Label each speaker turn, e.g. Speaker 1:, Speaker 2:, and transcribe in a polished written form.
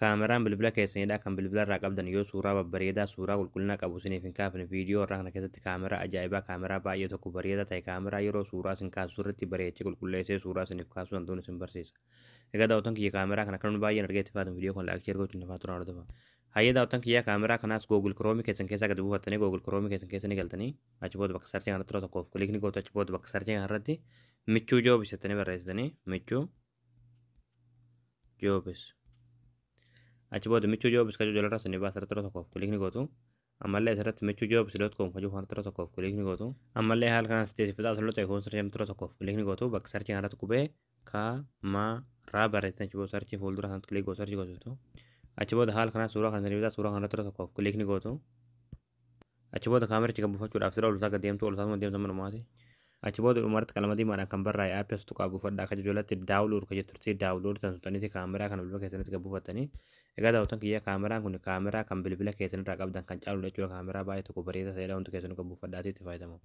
Speaker 1: Kaameraan bilbila keessanidha kan bilbila irraa qabdan yoo suuraa babbareedaa, suuraa qulqullina qabu isiniif hin kaafne, viidiyoo irraa kana keessatti kaameraa ajaa'ibaa, kaameraa baay'ee tokko bareedaa ta'e, kaameraa yeroo suuraa isin kaasu sirriitti bareechee qulqulleessee suuraa isiniif kaasuu danda'uun isin barsiisa. Egaa daawwattoon kiyya, kaameraa kana kan baay'een argee itti fayyadamu, viidiyoo kana like, share gochuun nafaa turan hordofa. Hayyee daawwattoon kiyya, kaameraa kanaas Google Chrome keessan keessaa gadi buufattanii, Google Chrome keessan keessa ni galtanii, achi booda bakka search kanatti yeroo tokkoof click ni gootu. Achi booda bakka search kanarratti Michuu Jobs jettanii barreessitanii, Michuu Jobs. Achi booda Michuu Jobs kajuu jalarraa isin baasa, irratti yeroo tokkoof click ni gootu. Ammallee asirratti michuujobs.com kajuu kanatti yeroo tokkoof click ni gootu. Ammallee haala kanaan sitti fixaa ta'e kun search yeroo tokkoof click ni gootu. Bakka search kanarratti qubee K M R barreessitan, achi booda search fuuldura kanatti click gootu, search gootu. Achi booda haala kanaan suuraa kana isin suuraa kanarratti yeroo tokkoof click ni gootu. Achi booda kaamericha gad buufachuudhaaf sira ol gad deemtu, ol taatuma deemtu manumaati. Achi booda dhumarratti qalama diimaadhaan kan barraa'e app as tuqaa buufadhaa akka jalatti download kan jetturti, download tan tuqxaniiti kaameraa kana bilbila keessanitti gad buufattanii. Egaa daawwattoon kiyya, kaameraan kun kaameraa kan bilbila keessanirraa qabdan kan caaludha jechuudha. Kaameraa baay'ee tokko bareedaa ta'edha. Hundi keessanuu gad buufadhaatii itti fayyadamu.